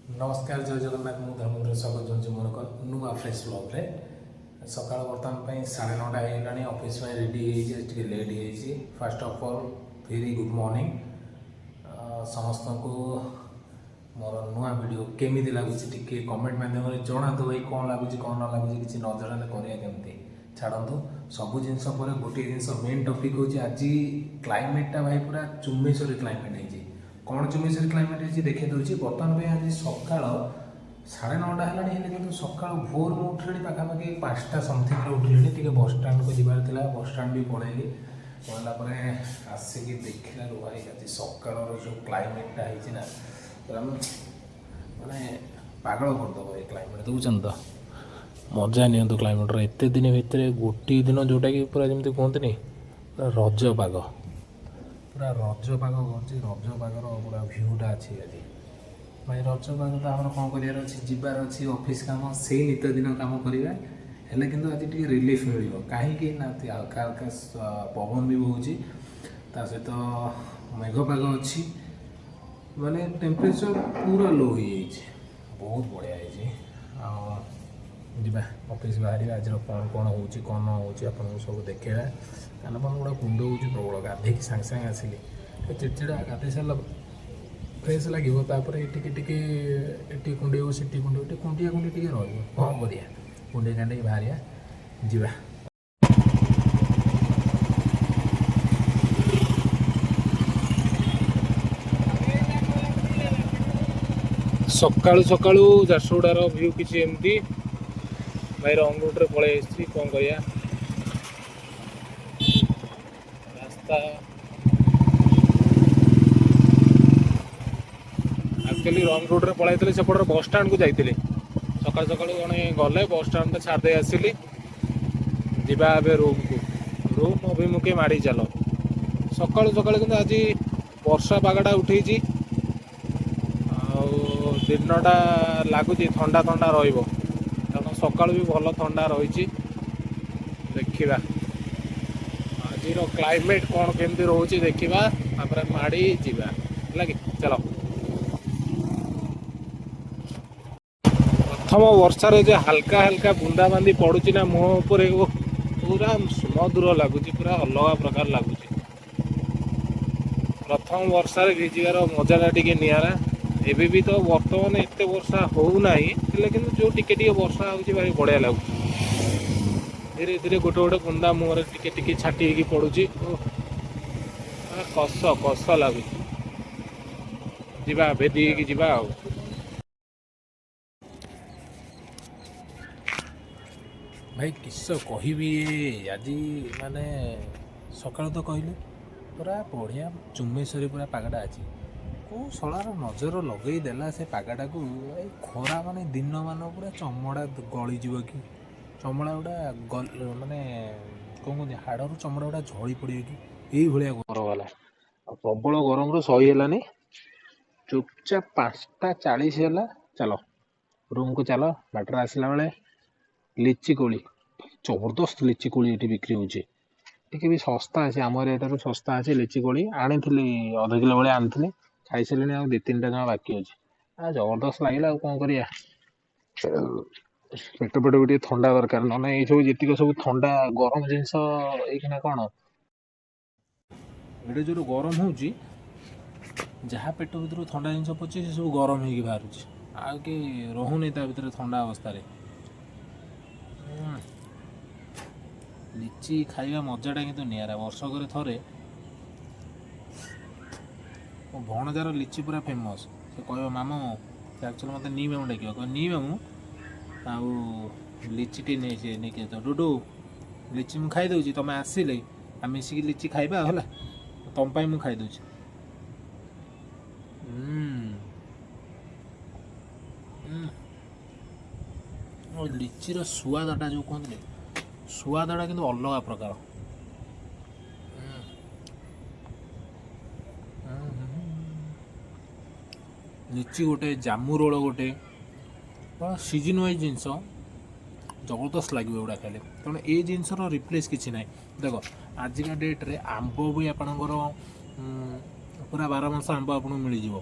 ନମସ୍କାର, ଜୟ ଜଗନ୍ନାଥ। ମୁଁ ଧର୍ମେନ୍ଦ୍ର, ସ୍ୱାଗତ ଜଣାଉଛି ମୋର ଏକ ନୂଆ ଫ୍ରେଶ୍ ବ୍ଲଗ୍ରେ। ସକାଳ ବର୍ତ୍ତମାନ ପାଇଁ 9:30 ହେଇଗଲାଣି। ଅଫିସ୍ ପାଇଁ ରେଡ଼ି ହେଇଯାଇଛି, ଆଜି ଟିକେ ଲେଟ୍ ହେଇଯାଇଛି। First of all, very good morning ସମସ୍ତଙ୍କୁ। ମୋର ନୂଆ ଭିଡ଼ିଓ କେମିତି ଲାଗୁଛି ଟିକେ କମେଣ୍ଟ ମାଧ୍ୟମରେ ଜଣାନ୍ତୁ ଭାଇ। କ'ଣ ଲାଗୁଛି, କ'ଣ ନ ଲାଗୁଛି, କିଛି ନ ଜଣାଲେ କରିବା କେମିତି? ଛାଡ଼ନ୍ତୁ, ସବୁ ଜିନିଷ ପରେ ଗୋଟିଏ ଜିନିଷ ମେନ୍ ଟପିକ୍ ହେଉଛି, ଆଜି କ୍ଲାଇମେଟ୍ଟା ଭାଇ ପୁରା ଚୁମେଶ୍ୱରୀ କ୍ଲାଇମେଟ୍ ହେଇଛି। କ'ଣ ଚୁମେଶ୍ୱରୀ କ୍ଲାଇମେଟ୍ ହେଇଛି ଦେଖେଇ ଦେଉଛି। ବର୍ତ୍ତମାନ ପାଇଁ ଆଜି ସକାଳ 9:30 ହେଲାଣି, ହେଲେ କିନ୍ତୁ ସକାଳୁ ଭୋର ମୁଁ ଉଠିଲିଣି, ପାଖାପାଖି 5ଟା ସମଥିଙ୍ଗରେ ଉଠିଲିଣି। ଟିକେ ବସଷ୍ଟାଣ୍ଡକୁ ଯିବାର ଥିଲା, ବସଷ୍ଟାଣ୍ଡ ବି ପଳେଇଲି। ପଳେଇଲା ପରେ ଆସିକି ଦେଖିଲାରୁ ଭାଇ, ଆଜି ସକାଳର ଯେଉଁ କ୍ଲାଇମେଟ୍ଟା ହେଇଛି ନା, ପୁରା ମାନେ ପାଗଳ କରିଦେବ ଏ କ୍ଲାଇମେଟ୍। ଦେଖୁଛନ୍ତି ତ, ମଜା ନିଅନ୍ତୁ କ୍ଲାଇମେଟ୍ର। ଏତେ ଦିନ ଭିତରେ ଗୋଟିଏ ଦିନ ଯେଉଁଟାକି ପୁରା ଯେମିତି କୁହନ୍ତିନି, ପୁରା ରଜ ପାଗ, ପୁରା ରଜ ପାଗ କରୁଛି। ରଜ ପାଗର ପୁରା ଭ୍ୟୁଟା ଅଛି ଆଜି ଭାଇ। ରଜ ପାଗ ତ ଆମର କ'ଣ କରିବାର ଅଛି? ଯିବାର ଅଛି ଅଫିସ୍ କାମ, ସେଇ ନିତ୍ୟଦିନ କାମ କରିବା। ହେଲେ କିନ୍ତୁ ଆଜି ଟିକେ ରିଲିଫ୍ ମିଳିବ। କାହିଁକି ନା ଟିକେ ହାଲକା ହାଲକା ପବନ ବି ବହୁଛି, ତା ସହିତ ମେଘ ପାଗ ଅଛି, ମାନେ ଟେମ୍ପରେଚର୍ ପୁରା ଲୋ ହେଇଯାଇଛି। ବହୁତ ବଢ଼ିଆ ହେଇଛି। ଆଉ ଯିବା ଅଫିସ୍ ବାହାରିବା। ଆଜିର କ'ଣ କ'ଣ ହେଉଛି, କ'ଣ ନ ହେଉଛି, ଆପଣଙ୍କୁ ସବୁ ଦେଖେଇବା। କାନ ଫାନ ଗୁଡ଼ା କୁଣ୍ଡ ହେଉଛି ପ୍ରବଳ। ଗାଧେଇକି ସାଙ୍ଗେ ସାଙ୍ଗେ ଆସିଲି, ଟିକେ ଚିଡ଼ଚିଡ଼ା। ଗାଧେଇ ସାରିଲା ଫ୍ରେଶ୍ ଲାଗିବ, ତାପରେ ଟିକେ ଟିକେ ଏଠି କୁଣ୍ଡେଇବ, ସେଠି କୁଣ୍ଡେଇବ, ଟିକେ କୁଣ୍ଡିଆ କୁଣ୍ଡି ଟିକେ ରହିବ। କ'ଣ କରିବା, କୁଣ୍ଡେଇ କାଣ୍ଡେଇ ବାହାରିବା, ଯିବା। ସକାଳୁ ସକାଳୁ ଝାରସୁଗୁଡ଼ାର ଭ୍ୟୁ କିଛି ଏମିତି। ଭାଇ ରଙ୍ଗ ରୁଟ୍ରେ ପଳେଇ ଆସିଛି, କ'ଣ କରିବା। ରାସ୍ତା ଆକ୍ଚୁଆଲି ରଙ୍ଗ ରୁଟ୍ରେ ପଳାଇଥିଲି, ସେପଟରେ ବସଷ୍ଟାଣ୍ଡକୁ ଯାଇଥିଲି। ସକାଳୁ ସକାଳୁ ଜଣେ ଗଲେ, ବସଷ୍ଟାଣ୍ଡରେ ଛାଡ଼ି ଦେଇ ଆସିଲି। ଯିବା ଏବେ ରୁମ୍କୁ, ରୁମ୍ ଅଭିମୁଖେ ମାଡ଼ି ଚାଲ। ସକାଳୁ ସକାଳୁ କିନ୍ତୁ ଆଜି ବର୍ଷା ପାଗଟା ଉଠେଇଛି ଆଉ ଦିନଟା ଲାଗୁଛି ଥଣ୍ଡା ଥଣ୍ଡା ରହିବ, କାରଣ ସକାଳୁ ବି ଭଲ ଥଣ୍ଡା ରହିଛି। ଦେଖିବା ଆଜିର କ୍ଲାଇମେଟ୍ କ'ଣ କେମିତି ରହୁଛି, ଦେଖିବା, ତାପରେ ମାଡ଼ି ଯିବା। ହେଲା କି? ଚାଲ। ପ୍ରଥମ ବର୍ଷାରେ ଯେ ହାଲକା ହାଲକା ବୁନ୍ଦାବାନ୍ଦି ପଡୁଛି ନା ମୁହଁ ଉପରେ, ଓ ପୁରା ସୁମଧୁର ଲାଗୁଛି, ପୁରା ଅଲଗା ପ୍ରକାର ଲାଗୁଛି। ପ୍ରଥମ ବର୍ଷାରେ ଭିଜିବାର ମଜାଟା ଟିକେ ନିଆରା। ଏବେ ବି ତ ବର୍ତ୍ତମାନ ଏତେ ବର୍ଷା ହଉନାହିଁ, ହେଲେ କିନ୍ତୁ ଯୋଉ ଟିକେ ଟିକେ ବର୍ଷା ହଉଛି, ଭାରି ବଢ଼ିଆ ଲାଗୁଛି। ଧୀରେ ଧୀରେ ଗୋଟେ ଗୋଟେ ବୁନ୍ଦା ମୁହଁରେ ଟିକେ ଟିକେ ଛାଟି ହେଇକି ପଡୁଛି। ଓ କଷ କଷ ଲାଗୁଛି। ଯିବା, ଭେଦି ହେଇକି ଯିବା। ଆଉ ଭାଇ କିସ କହିବି, ଆଜି ମାନେ ସକାଳୁ ତ କହିଲି, ପୁରା ବଢ଼ିଆ ଚୁମେଶ୍ୱରୀ ପୁରା ପାଗଟା ଅଛି। କେଉଁ ଶଳାର ନଜର ଲଗେଇ ଦେଲା ସେ ପାଗଟାକୁ। ଏଇ ଖରା ମାନେ ଦିନମାନ ପୁରା ଚମଡ଼ା ଗଳିଯିବ କି, ଚମଡ଼ା ଗୁଡ଼ା ମାନେ କ'ଣ କୁହନ୍ତି, ହାଡ଼ରୁ ଚମଡ଼ା ଗୁଡ଼ା ଝଳି ପଡ଼ିବ କି, ଏଇଭଳିଆ ଗରମ ହେଲା। ଆଉ ପ୍ରବଳ ଗରମରୁ ସହି ହେଲାନି। ଚୁପଚାପ 5:40 ହେଲା, ଚାଲ ରୁମ୍କୁ ଚାଲ। ବାଟରେ ଆସିଲା ବେଳେ ଲିଚି କୋଳି, ଜବରଦସ୍ତ ଲିଚି କୋଳି ଏଠି ବିକ୍ରି ହେଉଛି। ଟିକେ ବି ଶସ୍ତା ଅଛି, ଆମ ଏରିଆଠାରୁ ଶସ୍ତା ଅଛି। ଲିଚି କୋଳି ଆଣିଥିଲି, ଅଧ କିଲୋ ଭଳିଆ ଆଣିଥିଲି, ଖାଇସାରିଲିଣି, ଆଉ ଦୁଇ ତିନିଟା ଜମା ବାକି ଅଛି। ଜବରଦସ୍ତ ଲାଗିଲା। ଆଉ କ'ଣ କରିବା, ପେଟ ପେଟ ବି ଟିକେ ଥଣ୍ଡା ଦରକାର। ନହେଲେ ଏଇସବୁ ଯେତିକ ସବୁ ଥଣ୍ଡା ଗରମ ଜିନିଷ ଏଇଖିନା କ'ଣ ଏଡ଼େ ଜୋର ଗରମ ହେଉଛି, ଯାହା ପେଟ ଭିତରୁ ଥଣ୍ଡା ଜିନିଷ ପଶୁଛି, ସେ ସବୁ ଗରମ ହେଇକି ବାହାରୁଛି, ଆଉ କି ରହୁନି ତା ଭିତରେ ଥଣ୍ଡା ଅବସ୍ଥାରେ। ଲିଚି ଖାଇବା ମଜାଟା କିନ୍ତୁ ନିଆରା, ବର୍ଷକରେ ଥରେ। ମୋ ଭଣଜାର ଲିଚି ପୁରା ଫେମସ୍। ସେ କହିବ ମାମୁଁ, ସେ ଆକ୍ଚୁଆଲି ମୋତେ ନି ମାମୁଁ ଡାକିବ, କହିବ ନି ମାମୁଁ, ଆଉ ଲିଚିଟି ନେଇ ସେ ନେଇକି ଆସ। ଡୁଡୁ, ଲିଚି ମୁଁ ଖାଇଦେଉଛି, ତୁମେ ଆସିଲେ ଆମେ ମିଶିକି ଲିଚି ଖାଇବା ଆଉ, ହେଲା? ତମ ପାଇଁ ମୁଁ ଖାଇଦେଉଛି। ଲିଚିର ସୁଆଦଟା ଯେଉଁ କୁହନ୍ତିନି, ସୁଆଦଟା କିନ୍ତୁ ଅଲଗା ପ୍ରକାର। ଲିଚି ଗୋଟେ, ଜାମୁ ରୋଳ ଗୋଟେ, ସିଜନ୍ ୱାଇଜ୍ ଜିନିଷ, ଜବରଦସ୍ତ ଲାଗିବ ଏଗୁଡ଼ା ଖାଇଲେ। ତେଣୁ ଏଇ ଜିନିଷର ରିପ୍ଲେସ୍ କିଛି ନାହିଁ। ଦେଖ, ଆଜିକା ଡେଟ୍ରେ ଆମ୍ବ ବି ଆପଣଙ୍କର ପୁରା 12 ମାସ ଆମ୍ବ ଆପଣଙ୍କୁ ମିଳିଯିବ।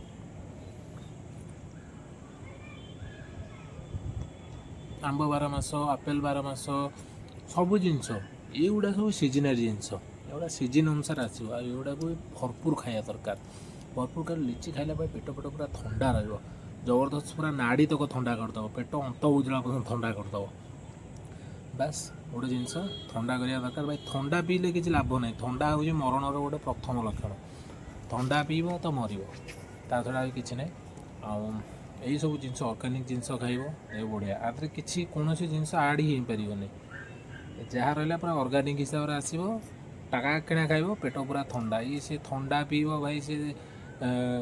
ଆମ୍ବ 12 ମାସ, ଆପେଲ୍ 12 ମାସ, ସବୁ ଜିନିଷ ଏଇଗୁଡ଼ା ସବୁ ସିଜନାରୀ ଜିନିଷ। ଏଗୁଡ଼ା ସିଜିନ୍ ଅନୁସାରେ ଆସିବ ଆଉ ଏଗୁଡ଼ାକୁ ବି ଭରପୁର ଖାଇବା ଦରକାର। ଭରପୁର ଖାଇଲେ, ଲିଚି ଖାଇଲା ପରେ ପେଟ ଫେଟ ପୁରା ଥଣ୍ଡା ରହିବ, ଜବରଦସ୍ତ ପୁରା ନାଡ଼ି ତକ ଥଣ୍ଡା କରିଦେବ, ପେଟ ଅନ୍ତ ବୁଝିଲା ପର୍ଯ୍ୟନ୍ତ ଥଣ୍ଡା କରିଦେବ। ବାସ୍, ଗୋଟେ ଜିନିଷ ଥଣ୍ଡା କରିବା ଦରକାର ଭାଇ। ଥଣ୍ଡା ପିଇଲେ କିଛି ଲାଭ ନାହିଁ। ଥଣ୍ଡା ହେଉଛି ମରଣର ଗୋଟେ ପ୍ରଥମ ଲକ୍ଷଣ। ଥଣ୍ଡା ପିଇବ ତ ମରିବ, ତା ଛଡ଼ା ଆଉ କିଛି ନାହିଁ। ଆଉ ଏଇସବୁ ଜିନିଷ, ଅର୍ଗାନିକ୍ ଜିନିଷ ଖାଇବ, ଏ ବଢ଼ିଆ। ଆ ଦେହରେ କିଛି କୌଣସି ଜିନିଷ ଆଡ଼୍ ହେଇପାରିବନି। ଯାହା ରହିଲା ପୁରା ଅର୍ଗାନିକ୍ ହିସାବରେ ଆସିବ। ଟଙ୍କା କିଣା ଖାଇବ, ପେଟ ପୁରା ଥଣ୍ଡା। ଇଏ ସେ ଥଣ୍ଡା ପିଇବ ଭାଇ, ସେ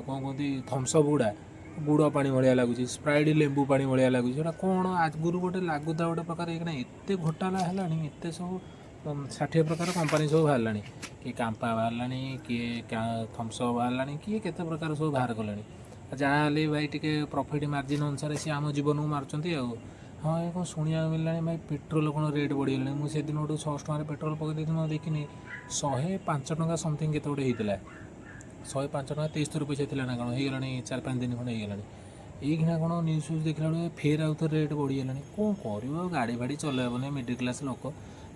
କ'ଣ କୁହନ୍ତି, ଥମ୍ସଅପ୍ ଗୁଡ଼ା ଗୁଡ଼ ପାଣି ଭଳିଆ ଲାଗୁଛି, ସ୍ପ୍ରାଇଟ୍ ଲେମ୍ବୁ ପାଣି ଭଳିଆ ଲାଗୁଛି। ସେଟା କ'ଣ ଆଗରୁ ଗୋଟେ ଲାଗୁଥିଲା ଗୋଟେ ପ୍ରକାର। ଏଇଖିଣା ଏତେ ଘୋଟାଲା ହେଲାଣି, ଏତେ ସବୁ 60 ପ୍ରକାର କମ୍ପାନୀ ସବୁ ବାହାରିଲାଣି। କିଏ କାମ୍ପା ବାହାରିଲାଣି, କିଏ ଥମ୍ସଅପ୍ ବାହାରିଲାଣି, କିଏ କେତେ ପ୍ରକାର ସବୁ ବାହାର କଲେଣି। ଆଉ ଯାହା ହେଲେ ଭାଇ ଟିକେ ପ୍ରଫିଟ୍ ମାର୍ଜିନ୍ ଅନୁସାରେ ସିଏ ଆମ ଜୀବନକୁ ମାରୁଛନ୍ତି। ଆଉ ହଁ, ଏ କ'ଣ ଶୁଣିବାକୁ ମିଳିଲାଣି ଭାଇ, ପେଟ୍ରୋଲ କ'ଣ ରେଟ୍ ବଢ଼ିଗଲାଣି। ମୁଁ ସେଦିନ ଗୋଟେ 600 ଟଙ୍କାରେ ପେଟ୍ରୋଲ ପକାଇ ଦେଇଥିଲି, ମୁଁ ଆଉ ଦେଖିନି, 105 ଟଙ୍କା ସମଥିଙ୍ଗ କେତେ ଗୋଟେ ହେଇଥିଲା। 105 ଟଙ୍କା 73 ପଇସା ଥିଲା ନା କ'ଣ, ହେଇଗଲାଣି 4-5 ଦିନ ଖଣ୍ଡେ ହେଇଗଲାଣି। ଏଇଖିଣା କ'ଣ ନ୍ୟୁଜ୍ ଫ୍ୟୁଜ୍ ଦେଖିଲା ବେଳକୁ ଫେର୍ ଆଉ ଥରେ ରେଟ୍ ବଢ଼ିଗଲାଣି। କ'ଣ କରିବ ଆଉ, ଗାଡ଼ି ଫାଡ଼ି ଚଲେଇ ହେବନି। ମିଡ଼ିଲ୍ କ୍ଲାସ୍ ଲୋକ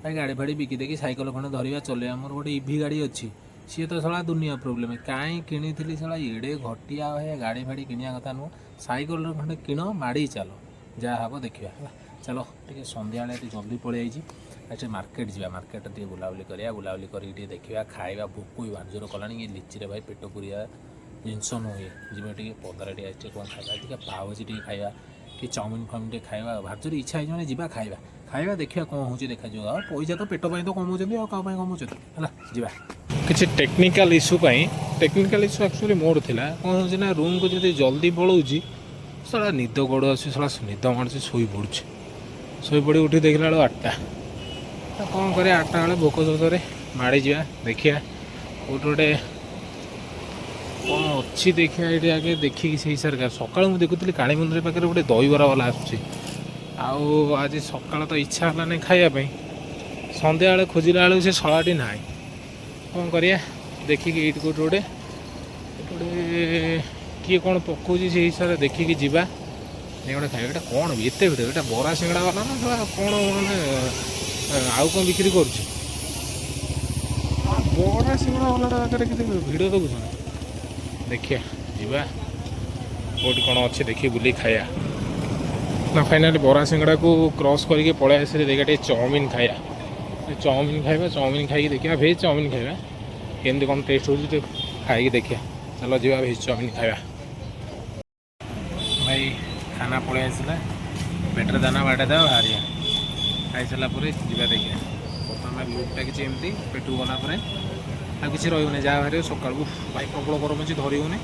ଭାଇ, ଗାଡ଼ି ଫାଡ଼ି ବିକି ଦେଇକି ସାଇକେଲ ଖଣ୍ଡେ ଧରିବା, ଚଲେଇବା। ମୋର ଗୋଟେ ଇଭି ଗାଡ଼ି ଅଛି, ସିଏ ତ ଶଳା ଦୁନିଆ ପ୍ରୋବ୍ଲେମ୍। କାହିଁ କିଣିଥିଲି ଶଳା, ଏଡ଼େ ଘଟିଆ ଭାଇ। ଗାଡ଼ି ଫାଡ଼ି କିଣିବା କଥା ନୁହଁ, ସାଇକେଲରେ ଖଣ୍ଡେ କିଣ, ମାଡ଼ି ଚାଲ, ଯାହା ହେବ ଦେଖିବା। ହେଲା, ଚାଲ ଟିକେ ସନ୍ଧ୍ୟାବେଳେ ଟିକେ ଜଲ୍ଦି ପଳେଇ ଯାଇଛି। ଆଚ୍ଛା, ମାର୍କେଟ ଯିବା, ମାର୍କେଟରେ ଟିକେ ବୁଲାବୁଲି କରିବା। ବୁଲାବୁଲି କରିକି ଟିକେ ଦେଖିବା ଖାଇବା। ଭୋକ ବି ଭାରି ଜୋର କଲାଣି। ଏ ଲିଚିରେ ଭାଇ ପେଟ ପୁରିବା ଜିନିଷ ନୁହେଁ। ଯିବା ଟିକେ ପଦାରେ ଟିକେ, ଆଜି ଟିକେ କ'ଣ ଖାଇବା, ଟିକେ ପାଓଭାଜି ଟିକେ ଖାଇବା କି ଚାଉମିନ ଫାଉମିନ ଟିକେ ଖାଇବା। ଭାରି ଜୋର ଇଚ୍ଛା ହେଇଛି, ମାନେ ଯିବା ଖାଇବା, ଖାଇବା, ଦେଖିବା କ'ଣ ହେଉଛି, ଦେଖାଯିବ। ଆଉ ପଇସା ତ ପେଟ ପାଇଁ ତ କମାଉଛନ୍ତି, ଆଉ କାହା ପାଇଁ କମାଉଛନ୍ତି? ହେଲା, ଯିବା। କିଛି ଟେକ୍ନିକାଲ୍ ଇସ୍ୟୁ ପାଇଁ, ଟେକ୍ନିକାଲ୍ ଇସ୍ୟୁ ଆକ୍ଚୁଆଲି ମୋର ଥିଲା। କ'ଣ ହେଉଛି ନା, ରୁମ୍କୁ ଯଦି ଜଲ୍ଦି ପଳାଉଛି, ଶଳା ନିଦ ଗୋଡ଼ ଆସୁଛି, ଶଳା ନିଦ ମାଡ଼ୁଛି, ଶୋଇ ପଡ଼ୁଛି। ଶୋଇପଡ଼ି ଉଠି ଦେଖିଲା ବେଳକୁ 8ଟା। ତ କ'ଣ କରିବା, 8ଟା ବେଳେ ଭୋକ ଶୋଷରେ ମାଡ଼ିଯିବା। ଦେଖିବା କେଉଁଠି ଗୋଟେ କ'ଣ ଅଛି, ଦେଖିବା ଏଇଠି ଆଗେ ଦେଖିକି ସେଇ ହିସାବରେ। ସକାଳୁ ମୁଁ ଦେଖୁଥିଲି କାଳୀ ମନ୍ଦିର ପାଖରେ ଗୋଟେ ଦହିବରା ବାଲା ଆସୁଛି। ଆଉ ଆଜି ସକାଳ ତ ଇଚ୍ଛା ହେଲାନି ଖାଇବା ପାଇଁ। ସନ୍ଧ୍ୟାବେଳେ ଖୋଜିଲା ବେଳକୁ ସେ ଶଳାଟି ନାହିଁ। କ'ଣ କରିବା, ଦେଖିକି ଏଇଠି କେଉଁଠି ଗୋଟେ, ଏଇଠି ଗୋଟେ କିଏ କ'ଣ ପକାଉଛି, ସେଇ ହିସାବରେ ଦେଖିକି ଯିବା, ନେଇ ଗୋଟେ ଖାଇବା। ଏଇଟା କ'ଣ ବି ଏତେ ଭିଡ଼? ଏଇଟା ବରା ସିଙ୍ଗଡ଼ା ବାଲା ନା ଶଳା କ'ଣ, ମାନେ ଆଉ କ'ଣ ବିକ୍ରି କରୁଛି? ବରା ସିଙ୍ଗଡ଼ା ବାଲାଟା ପାଖରେ କେତେ ଭିଡ଼ ଦେଖୁଛନ୍ତି। ଦେଖିବା, ଯିବା, କେଉଁଠି କ'ଣ ଅଛି ଦେଖି ବୁଲି ଖାଇବା। ନା, ଫାଇନାଲି ବରା ସିଙ୍ଗଡ଼ାକୁ କ୍ରସ୍ କରିକି ପଳେଇ ଆସିଲେ। ଦେଖିବା ଟିକେ ଚାଉମିନ ଖାଇବା, ଚାଉମିନ ଖାଇବା। ଚାଉମିନ ଖାଇକି ଦେଖିବା, ଭେଜ୍ ଚାଉମିନ ଖାଇବା, କେମିତି କ'ଣ ଟେଷ୍ଟ ହେଉଛି ଟିକେ ଖାଇକି ଦେଖିବା। ଚାଲ ଯିବା, ଭେଜ୍ ଚାଉମିନ ଖାଇବା। ଭାଇ, ଖାନା ପଳେଇ ଆସିଲା, ପେଟରେ ଦାନା ବାଡ଼େଇ ଦେବା, ବାହାରିବା। ଖାଇସାରିଲା ପରେ ଯିବା, ଦେଖିବା। ବର୍ତ୍ତମାନ ଲୁକ୍ଟା କିଛି ଏମିତି। ପେଟକୁ ଗଲା ପରେ ଆଉ କିଛି ରହିବନି, ଯାହା ବାହାରିବ ସକାଳୁ। ଉଫ୍, ଭାଇ ପ୍ରବଳ ଗରମ ଅଛି, ଧରି ହେଉନି।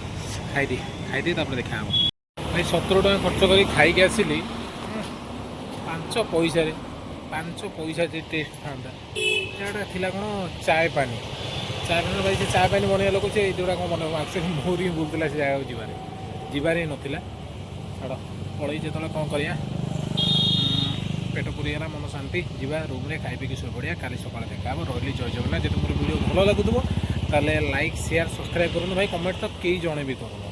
ଖାଇଦିଏ, ଖାଇଦିଏ, ତାପରେ ଦେଖା ହେବ। ଭାଇ, 17 ଟଙ୍କା ଖର୍ଚ୍ଚ କରି ଖାଇକି ଆସିଲି। 5 ପଇସାରେ, 5 ପଇସା ଯେ ଟେଷ୍ଟ ଥାନ୍ତା। ସେଟା ଥିଲା କ'ଣ ଚାଏ ପାନି, ଚାଏ ପାନି। ଭାଇ, ସେ ଚାଏ ପାନି ବନେଇବା ଲୋକ, ସେ ଏଇଗୁଡ଼ା କ'ଣ ବନେଇବ? ଆକ୍ଚୁଆଲି ମୋର ହିଁ ଭୁଲ ଥିଲା, ସେ ଜାଗାକୁ ଯିବାରେ ହିଁ ନଥିଲା। ଛାଡ଼, ପଳେଇ ଯେତେବେଳେ କ'ଣ କରିବା। ପେଟ ପୁରିଗଲା, ମନ ଶାନ୍ତି। ଯିବା ରୁମ୍ରେ ଖାଇ ପିଇକି ଶୋଇପଡ଼ିବା। କାଲି ସକାଳେ ଦେଖା ହେବ। ରହିଲି, ଜୟ ଜଗନ୍ନାଥ। ଯଦି ମୋର ଭିଡ଼ିଓ ଭଲ ଲାଗୁଥିବ, ତାହେଲେ ଲାଇକ୍, ସେୟାର, ସବସ୍କ୍ରାଇବ୍ କରନ୍ତୁ। ଭାଇ, କମେଣ୍ଟ ତ କେହି ଜଣେ ବି କରୁନ।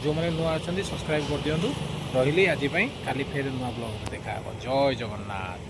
ଯେଉଁମାନେ ନୂଆ ଅଛନ୍ତି, ସବସ୍କ୍ରାଇବ୍ କରିଦିଅନ୍ତୁ। ରହିଲି ଆଜି ପାଇଁ, କାଲି ଫେର ନୂଆ ବ୍ଲଗ୍ରେ ଦେଖା ହେବ। ଜୟ ଜଗନ୍ନାଥ।